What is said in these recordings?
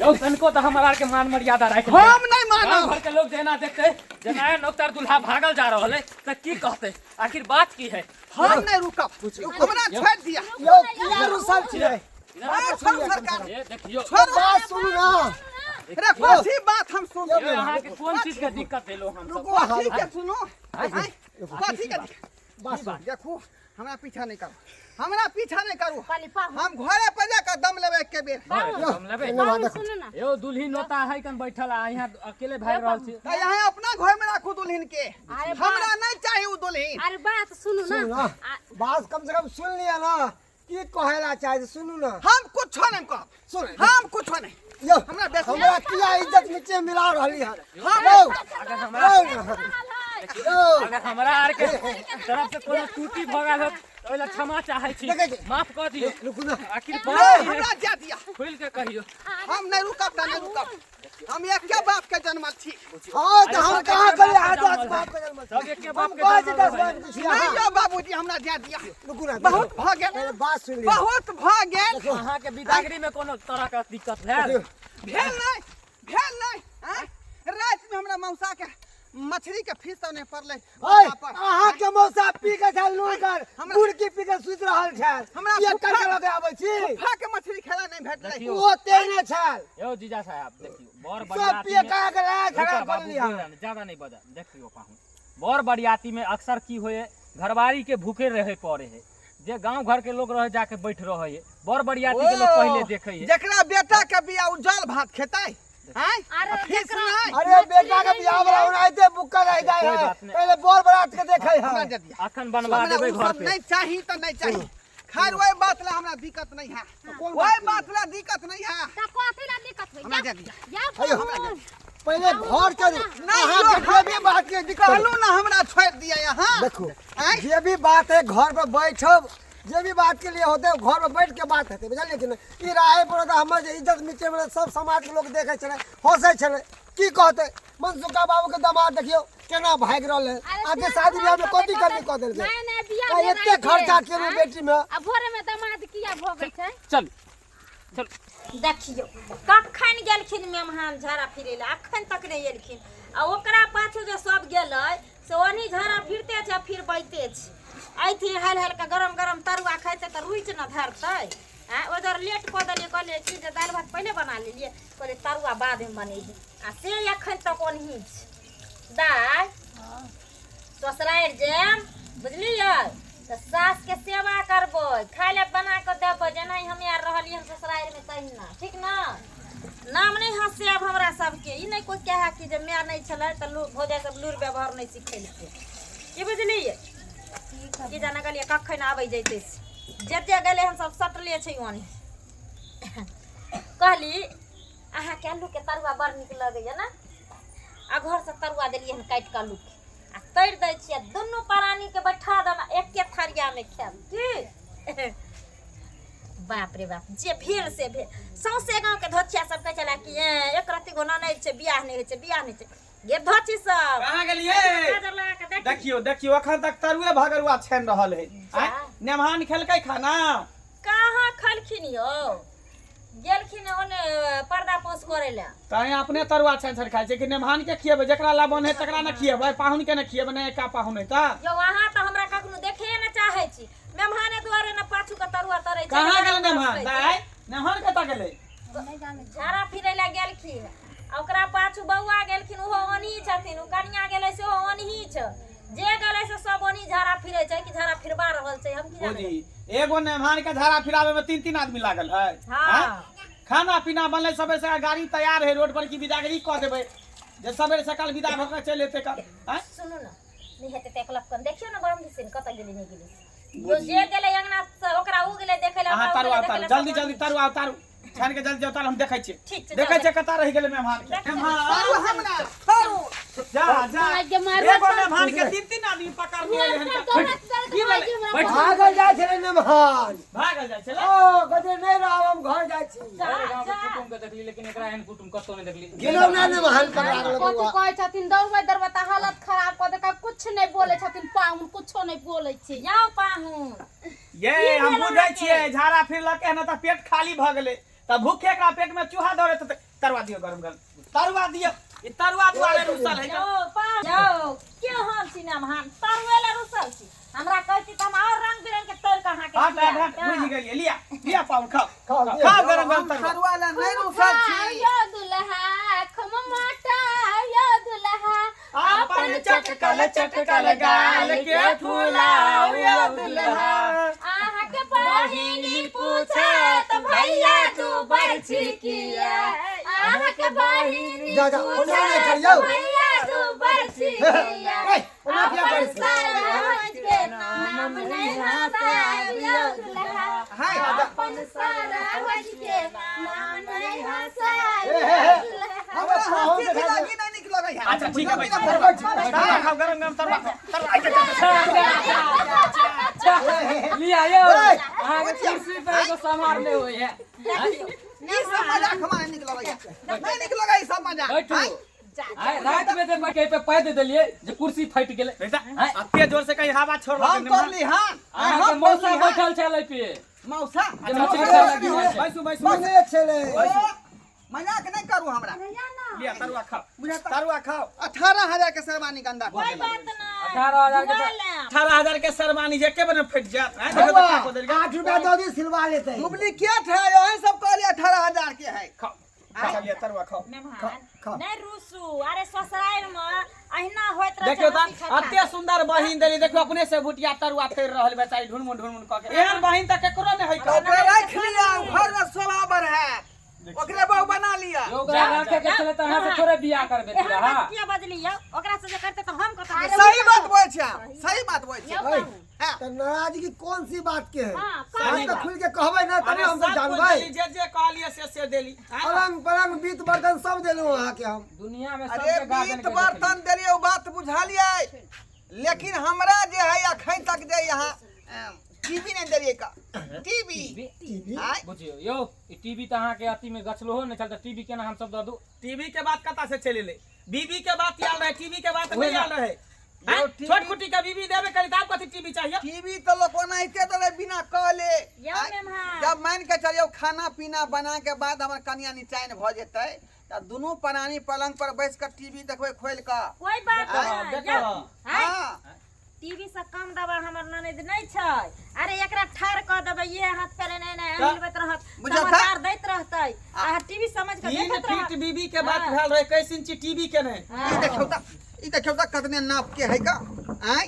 यौ तनिको तऽ हमर आरके मान मर्यादा राखि लिअ। हम नहीं गाँव मानब घर के लोग जेना देखते जे नया नौकर दूल्हा भागल जा रहल है तऽ की कहते आखिर बात की है हम नहीं रुकब हमरा छोड़ दिया यौ किया रुसल छियै आ, छोड़ू सरकार ए देखियो छोड़ू बात सुनू ना अरे कथी बात हम सुन यौ, यौ, अहाँके कोन चीज के दिक्कत भेलो हम सब रुको अहाँ कथी के सुनू आँय, कथी के बात सुनू देखू हमरा पीछा नहीं करू हमरा पीछा नहीं करू कहली पाहुन हम घरे पर जाकर दम लेबै एके बेर हम लेबै एने बात पाहुन देखू। सुनू ना यौ दुल्ही नोता है कन बैठल आ यहाँ अकेले भागि रहल छी तऽ यहाँ अपना घर में राखू दुल्हन के अरे बाप। हमरा नहीं चाही उ दुल्हन अरे बात सुनू ना सुनू ना बात कम से कम सुन लिया ना की कहेला चाहे छै, सुनू ना हम कुछो नहीं कहब सुन हम कुछो नहीं यौ हमरा बेसी हमरा किया इज्जत नीचे मिला रहली हन हम यौ अगर हमरा यौ यौ अगर हमरा आर के तरफ से कोनो त्रुटि भऽ गेल होत तऽ ओहि लए क्षमा चाहै छी देखै छी। माफ कऽ दियौ रुकू ना आखिर नहीं, बात की है हमरा जा दिया खुलि के कहियौ हम नहीं रुकब तऽ नहीं रुकब हम एके बाप के जन्मल छी हाँ तऽ हम अरे कहाँ सब करिए एके अहाँ बाप दस के बाप के जन्म सब एके बाप हम के कहै छी जन्मल दस है। बाप के छी नहीं अहाँ यौ बाबूजी हमरा जा दिया रुकू ना बहुत भऽ गेल पहिले बात सुन लिअ बहुत भऽ गेल अहाँके बिदागरी में कोनो तरह के दिक्कत भेल भेल नहीं भेल नहीं आँय? राति में हमरा मौसा के मछली के फीस तो नहीं पड़लै ओए माथा पर। अहाँ के मौसा पी के छल लूकर हमरा- गुड़की पी के सुति रहल छल हमरा ये फुफा- कर के लगे आबै छी फुफा के मछली खेला नहीं भेटलै देखियौ। ओ तेने छल यौ जीजा साहब देखियौ बर सब बरियाती पिए में का के लगा रुका झगड़ा कर बाबू, लिया बोल रहल, ज्यादा नहीं बजा देखियौ पाहुन बर बरियाती में अक्सर की होए घरवारी के भूखे रहे पड़े है जे गांव घर के लोग रहे जाके बैठ रहे है बर बरियाती के लोग पहले देखे है जकरा बेटा के बियाह उ जल भात खेतै आँय? अरे आ फीस जकरा- नहीं अरे बेटा के बियाह वाला ओनाहिते बुक्का रह जाय कोई है बात नहीं। पहले बर बरात के देखै हमरा है दे दिया अखन बनवा हमरा देबै उ घर सब पे नहीं चाही तो नहीं चाही खैर ओहि बात ला हमरा दिक्कत नहीं है कोन ओहि बात ला दिक्कत नहीं है तऽ कथी ला दिक्कत होइ हमरा दे दिया या अयो, पाहुन पहले घर के नहीं अहाँ यो, के जे भी बात के दिक्कत कहलू ना हमरा छोड़ दिया यहाँ देखो आँय? जे भी बात है घर पर बैठब जे भी बात के लिए होते है घर पर बैठ के बात हेतै बुझलियै कि नहि ई राहे पर तऽ हमर जे इज्जत मिटे में सब समाज के लोग देखै छलै हंसै छलै की कहतै मनसुखा बाबू के दामाद देखियौ केना भागि रहल है अरे आगे से शादी बियाह में भोर कथी में कमी कऽ देलकै नहीं नहीं बियाह तऽ भेल एते रातिए। खर्चा केलहुँ आँय? बेटी में आ भोरे में दामाद किया भऽ गेल छै चल चल देखियौ कखन गेलखिन मेहमान झाड़ा फिरै लए अखन तक नहि एलखिन आ ओकरा पाछू जे सब गेलै से ओनही झाड़ा फिरते छै आ फिरबैते छै अयथिन हालि हालि कऽ गरम गरम तरुआ खैतै तऽ रुचि ने धरतै आँय ओहि लेट कऽ देलियै कहलियै कि जे दालि भात पहिले बना लेलियै कहलियै तरुआ बादमे बनेबै आ से एखन तक ओनही छै दाइ ससुरारि जायब बुझलियै तऽ सासके सेवा करबै खाय लए बना कऽ देबै जेनाहि हम आर रहलियै हन ससुरारिमे तहिना ठीक ने नाम नहि हँसायब हमरा सबके ई नहि कोइ कहए कि जे माय नहि छलै तऽ लू भौजाइ सब लूरि व्यवहार नहि सिखेलकै की बुझलियै की जाने गेलियै कखन आबै जैतै से जते गेलै हन सब सटले छै ओनहि कहली अहाँके आलूके तरुआ बड़ नीक लगैए ने आ घरसँ तरुआ देलियै हन काटि कऽ आलूके आ तरि दै छियै दुनू प्राणीके बैठा देब एके थरियामे खायब की बाप रे बाप जे भेल से भेल सौंसे गाँवके धोचिया सब कहै छलै कि ए एक रत्ती गो ननैद छै बियाह नहि होइ छै बियाह नहि होइ छै गे धोची सब कहाँ गेलियै नजर लगा के देखी देखियौ देखियौ अखन तक तरुए भगरुआ छानि रहल है आँय नेमहान खेलकै खाना कहाँ खलखिन यौ गेलखिन ओने पर्दा पोस करे लए तैं अपने तरुआ छानि छानि खाइ छै कि नेमहान के खिएबै जकरा ला बन है तकरा ने खिएबै पाहुन के ने खिएबै ने एका पाहुन है तऽ यौ अहाँ तऽ हमरा कखनो देखे ने चाहै छी मेहमाने दुआरे ने पाछू के तरुआ तरै छै कहाँ गेलै नेमहान दाइ नेमहान कतऽ गेलै झाड़ा फिरै लए गेलखिन आ ओकरा पाछू बौआ गेलखिन ओहो ओनही छथिन ओ कनिया गेलै सेहो ओनही छै जे गेलै से सब ओनही झाड़ा फिरै छै कि झाड़ा फिरबा रहल छै हम की जानै भौजी एगो मेहमान के झाड़ा फिरावे में तीन तीन आदमी लागल है हाँ। आँय? खाना पीना बनलै सबेर सकाल गाड़ी तैयार है रोड पर की विदागरी कऽ देबै जे सबेर सकाल विदा भऽ कऽ चलि एतै कऽ आँय? सुनू ने नहि हेतै तऽ एकलप कन देखियौ ने बम दिसन कतऽ गेलै नहि गेलै यो जे गेलै अंगना से ओकरा उ गेलै देखै लए अहाँ ओकरा उ तरुआ गेलै देखै उतारू लए जल्दी सब जल्दी तरुआ उतारू छानि के जल्दी उतारू हम देखै छियै ठीक छै, देखै जाउ, छियै कतऽ रहि गेलै मेहमान के मेहमान छोड़ू हमरा छोड़ू जा जा भाग्य मारबो एगो मेहमान के तीन तीन आदमी पकड़ने एलै हन दौड़त दौड़त की भेलै? भागि हमरा बैठ। भागल जाइ छलै नमहान भागल जाइ छलै ओ गजरे नहि रहब हम घर जाइ छी जा, अरे गाँव के जा। कुटुम के देखली लेकिन एकरा एहन कुटुम कतौ नहि देखली गेलहुँ ना नमहान पकड़ा गेलौ कथी बौआ कहै छथिन दौड़बै दौड़बै तऽ हालत खराब कऽ देलकै कुछ नहि बोलै छथिन पाहुन कुछो नहि बोलै छै जाउ पाहुन ये की हम भेल बुझै अहाँके? छियै झाड़ा फिरलकै हन तऽ पेट खाली भऽ गेलै तऽ भूखे एकरा पेट में चूहा दौड़ैत हेतै। तरुआ दियौ, गरम गरम तरुआ दियौ। ई तरुआ दुआरे रुसल है। यौ यौ केहन छी मेहमान, तरुए ला रुसल छी? हमरा कहती तऽ हम और रंग बिरंग के तर के अहाँके हट हट हट, खिया बुझि गेलियै। लिया लिया पाहुन, खाओ। खाओ, दियौ। खाओ गरम गरम हम तरुआ। तरुआ ला नहि रुसल छी। यो दुल्हा खम मोटा, यो दुल्हा अपन चटकल चटकल गाल के फुलाओ यो दुल्हा। अहाँके बहिनी पूछत भैया डूबल छी किया, अहाँके बहिनी जा, जा, ओना नहि पूछत करियौ। भैया डूबल छी किया, ए, ओना किया अपन करै छी? सरहज के नाम नहि हँसायब यौ दुल्हा, हाय। अपन सरहज के नाम नहि हँसायब हे, हे, हे। यौ दुल्हा। हमरा पाहुन हँसी के खा लागी नहि नीक लगै है। अच्छा ठीक है, बैठ बैठ, तरुआ खाओ, गरम गरम तरुआ खाओ, तरुआ। लिया यौ, ओए, अहाँके कुर्सी पर एगो सम्हारले होइ है। ई सब मजाक हमरा नहि नीक लगै है, नहि नीक लगै ई सब मजाक। बैठू। आँय? आइ राति में जे मकई पे पाइ दे देलियै जे कुर्सी फाटि गेलै। आँय, अते जोर से कहीं हवा छोड़। हम तोड़ली हन? अहाँके मौसा बैठल छलै पे मौसा जे मछली खाय लगी होइ छै। बैसू बैसू। मने छलै। ओ, मजाक नहि करू हमरा। लिया तरुआ खाओ। बुझाता। तरुआ खाओ। 18,000 के शेरवानी गंदा भऽ कोई गेलै। बात नहीं। 18,000 के तऽ- 18,000 के सरमानी जे एके बेर में फटि जायत। आँय, देखो बौआ, तऽ का कऽ देलकै। 8 रुपया दऽ दी, सिलवा लेतै। डुप्लीकेट है, ओही सब कहलियै 18,000 के है। खाओ खाओ, लिया तरुआ खाओ। मेहमान खाओ। नहीं रुसू, अरे ससुराल में अहिना होइत रहै देखियौ छै, तऽ हँसी ठट्ठा। अते सुंदर बहिन देली, देखियौ अपने से भुटिया तरुआ तैर रहल बेचारी ढुनमुन ढुनमुन कऽ के। एहन बहिन तऽ केकरो नहि होइ। तऽ ओकरा राखि लिअ, घर मे शोभा बढ़ायत, ओकरे बहु बना लिअ। यौ, ओकरा राखे के छलै तऽ अहाँ से थोड़े बियाह करबे एहन हा। बात किया बजली यौ? ओकरा से जे करते तऽ हम कतऽ जेबै? सही बात बोलै छी अहाँ, सही बात बोलै छी। यौ पाहुन, हाँ। तऽ नाराजगी कोन सी बात के है? हाँ, हम तऽ खुल के कहबै ने तबे अरे हम सब सब कुछ जानबै। देली, जे जे कहलियै से से देली। आँय? पलंग पलंग बीत बर्तन सब देलहुँ अहाँके हम। दुनिया में अरे सबके गार्जियन बीत के बर्तन देलियै ओ बात बुझलियै, लेकिन हमरा जे है अखन तक जे यहाँ टीवी नहि देलियै का टीवी। टीवी? आँय? बुझियौ यौ, ई टीवी तऽ अहाँके अथी में गछलो नहि छल तऽ टीवी केना हम सब दऽ दू? टीवी के बात कता से चलि एलै? बीबी के बात आयल रहे, टीवी के बात उहे नहीं ना। आयल रहे। आँय? छोट कुटी के बीबी देबे करी तऽ आब कथी टीवी चाहिए? टीवी तऽ लोक ओनाहिते देलै बिना कहले। यौ आँय? मेहमान। जब मान के चलियौ खाना पीना बना के बाद हमर कनिया निचैन भऽ जेतै तऽ दुनू प्राणी पलंग पर बैस कऽ टीवी देखबै खोलि कऽ। कोई बात नहीं। देखो। यौ, आँय? हँ। टीवी से कम दवा हमर ननद नहीं छै। अरे एकरा ठार कऽ देबै, ये हाथ पैर एना एना हिलबैत रहत, बुझल था? समाचार दैत रहतै, आ टीवी समझ के 3 देखैत रहत। फीट बीबी के बात हाँ। भेल रहे, 21 इंची टीवी के नहीं। ई देखियौ तऽ, ई देखियौ तऽ कतने नाप के है का? आँय?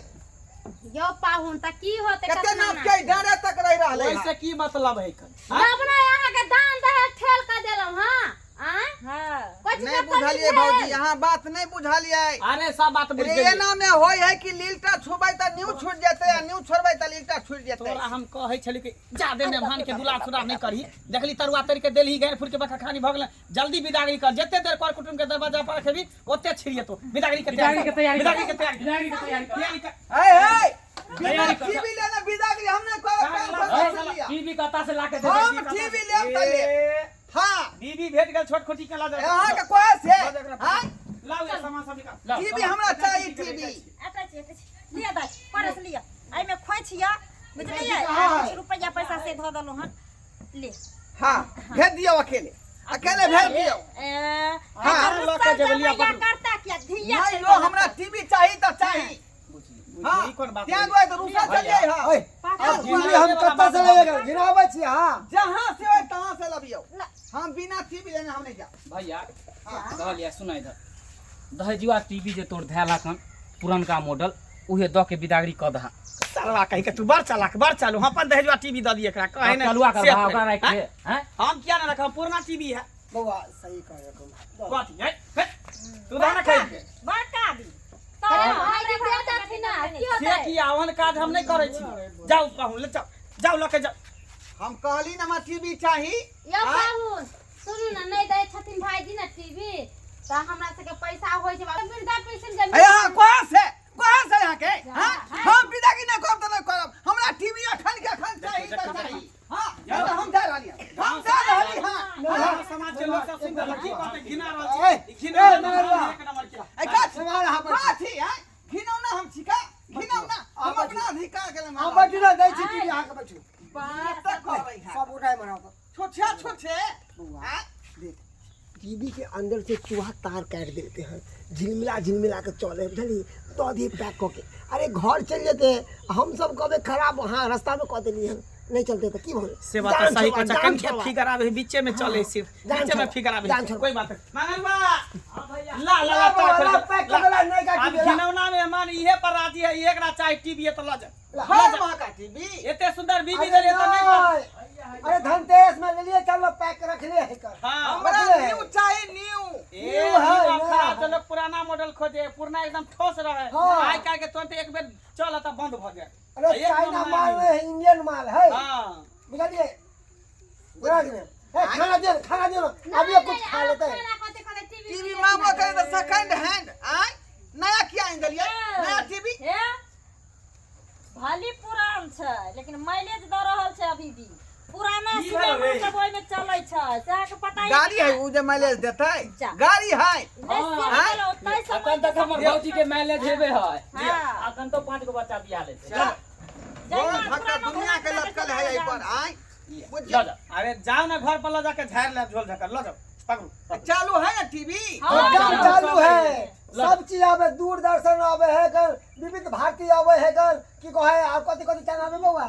यौ पाहुन, तऽ की होतै? कते कतना नाप के डारे तक रहि रहलै हँ। ओहिसे की मतलब है कन? तब ने अहाँके दान दहेज ठेल कऽ देलहुँ हँ? आँय? हाँ। कथी नहि के बुझलियै कमी भौजी, भेल? अहाँ बात नहि बुझलियै। अरे सब बात बुझि रे गेलियै। एना मे होइ है कि लीलटा छुबै तऽ न्यू छूट जेतै आ न्यू छोड़बै तऽ लीलटा छूट जेतै। तोरा हम कहै छली कि जादे मेहमान के दुलार सुलार नहि करही, देखली तरुआ तरि के देलही, गैर फुर के बखानी भऽ गेलै। जल्दी बिदागरी कर, जते देर कर कुटुम के दरवाजा पर रखेबी ओते छिड़ियेतो। बिदागरी के बिदागरी के तैयारी कर। बिदागरी के तैयारी, बिदागरी के तैयारी कर। तैयारी कर। हे हे, बिना तैयारी कर। टीवी लेने बिदागरी हम नहि करब, कान खोलि कऽ सुनि लिअ। टीवी कतऽ से ला के देबै? हम टीवी लेब तऽ लेब। ए, हाँ। बीबी भेट गेल छोट खोटी के ला जा। अहाँके कहै से आँय? लाउ ये सामान सब निकाल। लाउ, टीवी हमरा चाही टीवी। एतै छी, एतै छी। लिअ दाइ, परस लिअ, एहिमे खोइछ यऽ, बुझलियै? आ किछु रुपैआ पैसा से धऽ देलहुँ हन, ले। हाँ, भेज दियौ, अकेले अकेले भेज दियौ। ए, हाँ, एकर लऽ के रुसल जेबै, लिअ जमैया पकड़ू। करता किया धिया नहि छै यौ, हमरा टीवी चाही तऽ चाही। हाँ, ई कोन बात तें भेलै? दुआरे तऽ रुसल छलियै हँ। ओए, पागल। टीवी हम कतऽ से लएबै? गिनाबै छी अहाँ। जहाँ से होय तहाँ से लबियौ, हम बिना टीवी लेने हम नहि जायब। भैया कहलियै सुना, इधर दहेजुआ टीवी जे तोर धैल हखन पुरनका मॉडल, उहे दऽ के बिदागरी कऽ दहा। साला कहि के तू बड़ चालाक, बड़ चालू। हम अपन दहेजुआ टीवी दऽ दिए एकरा कहे ने। चलुआ कर से भा, ओकरा राखि हैं? दे हैं। हम किया ना रखब, पुरना टीवी है। बौआ सही कहै। कथी है? हे, तू दऽ ना खरीद के। बड़का आदमी तऽ भाइजी दे देथिन ने, की से होतै? की ओहन काज हम नहि करै छी। जाउ पाहुन, ले जाउ, जाउ लऽ के जाउ। हम कहली ने हमरा टीवी चाही। यौ पाहुन, सुनू ने, नहि दै छथिन भाइजी ने टीवी तऽ हमरा सबके पैसा होइ छै बाबू, वृद्धा पेंशन के। अरे अहाँ कहाँ से, कहाँ से अहाँके? हाँ, हम विदागी नहि करब तऽ नहि करब, हमरा टीवी अखन के अखन चाही तऽ चाही। हाँ, नहि तऽ हम जा रहली हँ, हम जा रहली हँ। गाँव समाज के लोग सब सुनि देलक, की कहतै? घिना रहल ए, छी। ई घिना ए, मेहरुआ। एक नंबर के। ऐ कथी? समाज अहाँ बैठू। कथी है घिनौना? हम छिका घिनौना? हम अपना अधिकार के लिए अहाँ बैठू ने, दै छी टीवी अहाँके, बैठू। बात तऽ करै है सब उठाय मनाउ। छोटे छोटे। बौआ आँय? देख, टीवी के अंदर से चूहा तार काट देते हैं, झिलमिला झिलमिला के चले बुझली, दऽ दिए पैक कऽ के। अरे घर चलि जेतै, हम सब कहबै खराब, हाँ रास्ता में कऽ देलियै हन, नहि चलतै तऽ की भऽ से बात जान सही छोड़वा, कहै जान कन के छोड़वा। फिगर आवे बीचे में चले सिर्फ जान बीचे में छोड़वा, फिगर आवे जान छोड़वा। कोई बात नहीं मंगलवा ला ला ला ला, तार ला, खोल पैक ला। कऽ देला, नहीं का अब टीवी ला। घिनौना में मान इहे पर राजी है, एकरा चाहे टीवी है तो ल जा। हर माँ का टीवी। एते सुंदर बीबी अरे देले तो नहीं बा। नहीं। अरे धनतेरस में ले लिए, चलो पैक रख लिए है कर। हां हमरा रखले है। न्यू चाहिए, न्यू। ए न्यू है, न्यू नया खराब है। तो लोग पुराना मॉडल खोजे, पुराना एकदम ठोस रहे। हाँ। आइ काल्हि के तुरंत एक बेर चल त बंद भ जाए। अरे एक चाइना नंबर माल नहीं है, इंडियन माल है। हां बुझलिए? बुझा गेलै? हे, खाना दे, खाना दे, अभी कुछ खा लेते हैं। खाना खाते खाते टीवी टीवी मांगो करे तो सेकंड हैंड आय नया किया आनि देलियै नया टीवी। हे भली पुरान छै लेकिन माइलेज दऽ रहल छै अभी भी। पुराना की सिनेमा भेलै? सब ओहिमे चलै छै, से अहाँके पता गाड़ी है उ जे माइलेज देतै, जा। गाड़ी है। नहि, से आँय? चलो, ताहि समय अखन तक हमर भौजी के माइलेज हेबे है। हाँ। अखन तो 5 गो बच्चा बियाह लेते। चल जहिना बहुत धक्का पुराना दुनिया के पुराना लटकल है एहि पर आय। बुझियौ। लऽ जा। अरे जाओ ना घर पर ल जाके झाड़ ले झोल झकर ल जाओ पकड़ू। चालू है ना टीवी? हाँ, एकदम चालू चालू है, सब चीज आवे, दूरदर्शन आवे है गल, विविध भारती आवे है गल, की कहे आ कथि कथि चैनल आवे बौआ?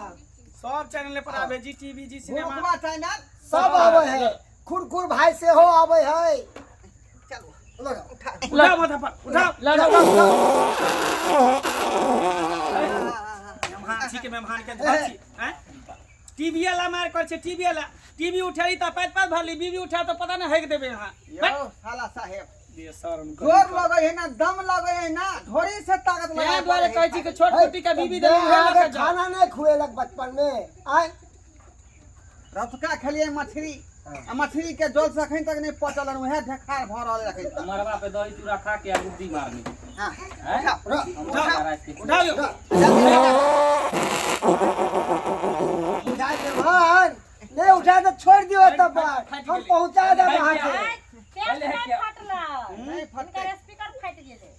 सब चैनल पर आवे, जी टीवी, जी सिनेमा, हुकुमा चैनल सब आवे है। खुरखुर भाई सेहो आवे है। चलू लऽ जाओ। उठा। उठाओ माथा पर उठाओ। लऽ जा। मेहमान छी के मेहमान के घर छी हैं टीवी वाला मार कर छै टीवी वाला टीवी उठेली त पैत पैत भरली, बीबी उठा तो पता नहीं हेक देबे यहाँ। यौ साला साहेब ये शर्म जोर लगे है ना, दम लगे है ना, ढोरी से ताकत लगे। तें दुआरे कहै छी कि छोट कुटी के बीबी देली उहे लऽ के जाओ। खाना नहीं खुएलक बचपन में आय। रतुका खेलिए मछली, आ मछली के जल से अखन तक नहीं पचल हन, उहे ढेखार भऽ रहल अखन तक। मरबा पे दही चूड़ा खा के आ गुद्दी मारनी। हाँ, हैं? उठाओ, उठाओ। उठाओ यौ। जाय मेहमान नहीं उठा तो छोड़ दियो तब बार, फाटि हम गेलै। पहुंचा देब अहाँ के। आइ, पेट नहि फटलै, नहीं फटतै। हुनकर स्पीकर फाटि गेलै।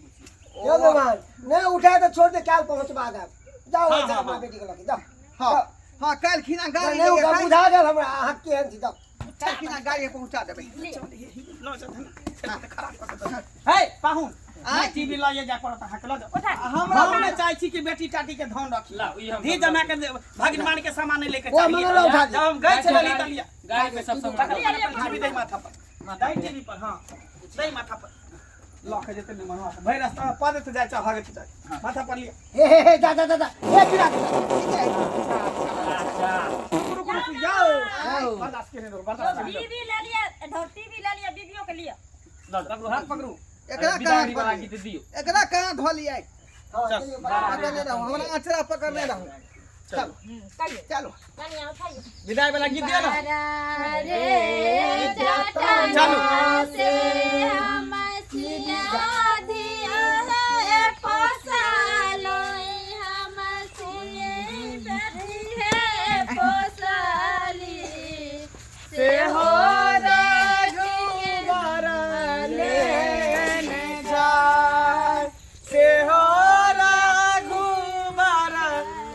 यो मेहमान नहीं उठा तो छोड़ दे, काल पहुंचवा देब। जाओ हाँ, ऐसा हाँ, अपना हाँ। बेटी के लके जाओ। हाँ हाँ काल्हि खिना गाड़ी नहीं लेके उठा, काल्हि बुझा गेल हमरा अहाँ केहन छी। जाओ काल्हि खिना गाड़ी पहुंचा देबै। लऽ जाओ धन खराब कऽ के दऽ। हे पाहुन आँय? टीवी लऽ जाय पड़त अहाँके लऽ जाओ। हमरा हम नहि चाहै छी कि बेटी टाटी के धन रखी। ला, ई हम धी जमा के भगवान के सामान नहीं लेके ओ, चाहिए। मंगलवा उठा दे। जब हम गए छलियै त लिया। गाड़ी पे सब सामान। टीवी दे माथा पर, दे टीवी पर, हाँ दे माथा पर लऽ के जेतै ने मनवा भरि रास्ता में पद जाय छै हगैत जाय माथा पर लिया। हे हे हे जा जा जा जा हे गिरा दे। अच्छा रुक रुक रुक जाओ, बर्दाश्त केने दो, बर्दाश्त केने दो। बीबी लऽ लिअ, धौ टीवी लऽ लिअ, बीबियो के लिअ। लऽ जा। पकड़ू हाथ पकड़ू। एकरा कहाँ बिदागरी वाला धोलियै? गीत दियौ। एकरा कहाँ धोलियै? हाँ, चलिए, बड़ा- पकड़ने रहू, हमरा अचरा पकड़ने रहू। चलो कहियौ चलो कनिया उठाइयौ। विदाई वाला गीत दिया ना। रे चालू। से हम सिया दिया है पोसालो, हम सिए बैठी है पोसाली से हो रघुबर लेने जाय, से हो रघुबर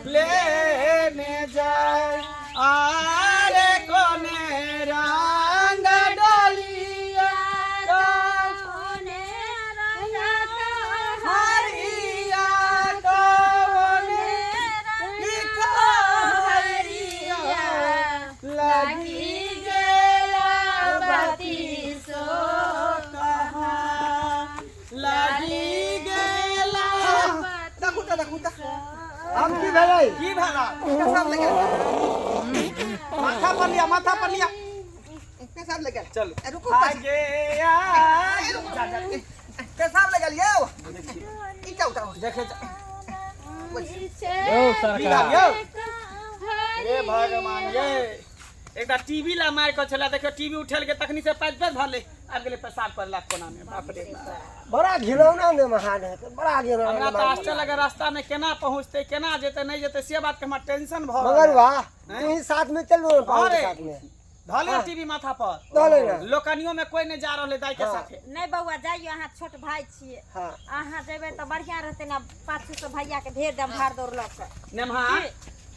लेने जाय, आरे कोने रंग डोलिया हरिया कोने हरिया लगी गेला बती सो कहाँ लगी गेला। देखू तऽ देखू तऽ हम की भेलै? की भेला? पेशाब लग गेल। माथा पर लिया, माथा पर लिया। पेशाब लग गेल। चल ए, रुकू आगे आगे जा, जा। पेशाब लग गेल यौ। ई जाउ जाउ देखे जा। यौ सरकार। यौ हे भगवान ये एकटा टीवी ला मार के छला, देखियो टीवी उठेल के तखनी से पैद पैद भरले आबि गेलै पेशाब करला कोना में। बाप रे बाप। बड़ा घिनौना ने महान है, बड़ा घिनौना हमरा तऽ महान। आश्चर्य लगे रास्ता में केना पहुंचते केना जेते नहीं जेते, से बात के हमरा टेंशन भ मगर रहल है। वाह तू ही साथ में चल ना पाहुन के अरे। साथ में धऽ लियौ टीवी माथा पर, धऽ ले ना। लोकनियो में कोई नहीं जा रहल है दाई के साथे। नहि बौआ जाइयो, अहाँ छोट भाई छियै। हाँ अहाँ जेबै तऽ बढ़िआँ रहतै ने, पाछू से भैया के भेज देब भाड़ दौड़ लऽ कऽ। नेमहा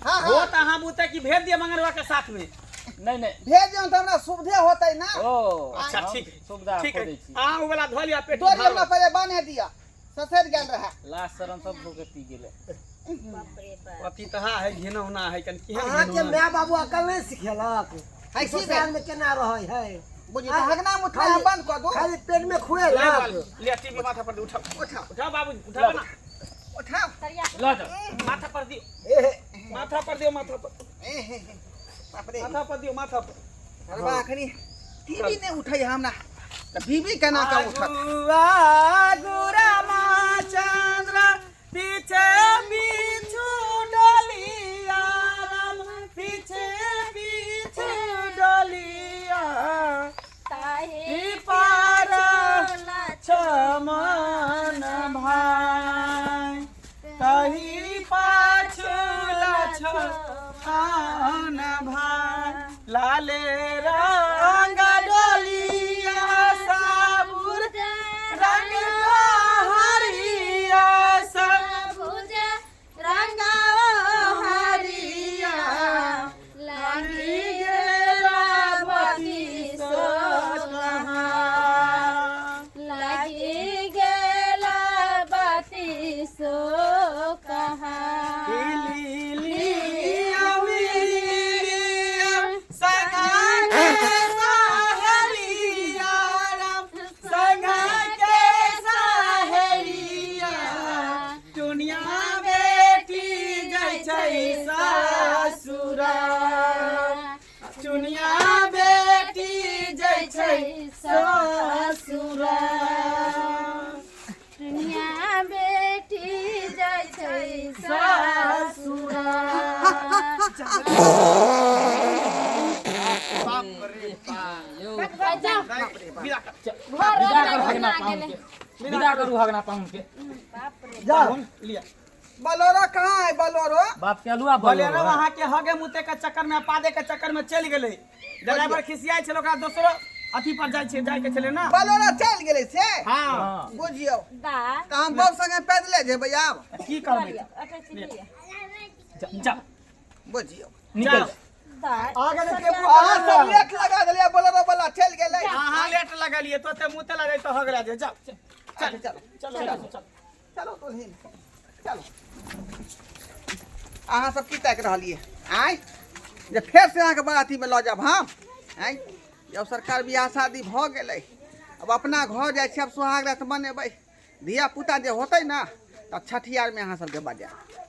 हाँ हो हाँ तऽ अहाँ बुते कि भेज दिअ मंगरवा के साथ में। नहीं नहीं भेज दियौ तऽ हमरा सुविधे होतै ना। ओ अच्छा हम ठीक सुविधा ठीक खोजै छी। अहाँ ओ वाला धऽ लिअ पेटी। डोरी हमरा पहिले बान्हे दिअ, ससरि गेल रहए। लाज शरम सब धो के पी गेलै। बाप रे बाप। अथी तऽ हा है, घिनौना है कनि केहन अहाँके घिनौना। माय बाबू अकल नहि सिखेलक? है की ससुराल में केना रहै है? बुझी तऽ हगना मुतना बंद कऽ दू। खाली पेट में ले खुएलक। बाल, ले टीवी माथा पर दे, उठाओ। उठाओ। उठाओ बाबूजी, उठाओ ना। उठाओ। लऽ जाओ। माथा पर दियौ। ए, माथा पर दियौ, माथा पर। ए हे हे, बाप रे। माथा पर दियौ, माथा पर। अरे अखनी टीवी नहि उठै हमरा तऽ बीबी केना कऽ उठत? आगू चंद्र पीछे पीछू डोलिया, राम पीछे पीछू डोलिया, ताहे पार चमन चमन भाई, तही पाछू लछन भाई, लाले रंग डोलिया, साबुर रंग हरिया, भुज रंगा हरिया लागी गेला बती सो कहाँ। लागी गेला बाती सो कहाँ। चुनिया बेटी जै छै ससुरा। दुनिया बेटी जाइ छै ससुरा। जाओ। विदा कर। घर विदा करू रोज हगना बना पाहुन गेलै। के, विदा करू हगना पाहुन के। जाओ। लिया। बलोरो कहाँ है बलोरो? बाप के अलुआ बोलेरो बोलेरो। अहाँ के हगे मुते के चक्कर में, पादे के चक्कर में चलि गेलै। ड्राइवर खिसियाइ छल ओकरा, दोसरो अथी पर जाइ छै, जाइ के छलै ना। बलोरो चलि गेलै से? हाँ। हाँ। बुझियौ दा। तऽ हम बाप संगे पैदले जेबै आब। की करबै? अटै चिड़िया। जा। बुझियौ। निकल। दा। आगे से टेम्पू। अहाँ सब लेट लगा देलियै, बोलेरो वाला चलि गेलै। अहाँ लेट लगलियै तो ते मुते लगे तो हगला जे। जाओ। अच्छा, चलो। चलो चलो चलो। चलो दुल्हिन चलो। अहाँ सब की ताकि रहलियै आँय जे फेर से अहाँके बरातीमे लऽ जायब हम? आँय, जब सरकार बियाह शादी भऽ गेलै, अब अपना घर जाइ छी, आब सोहाग रात मनेबै, धिया पुता जे होतै ने तऽ छठियारमे अहाँ सबके बजायब।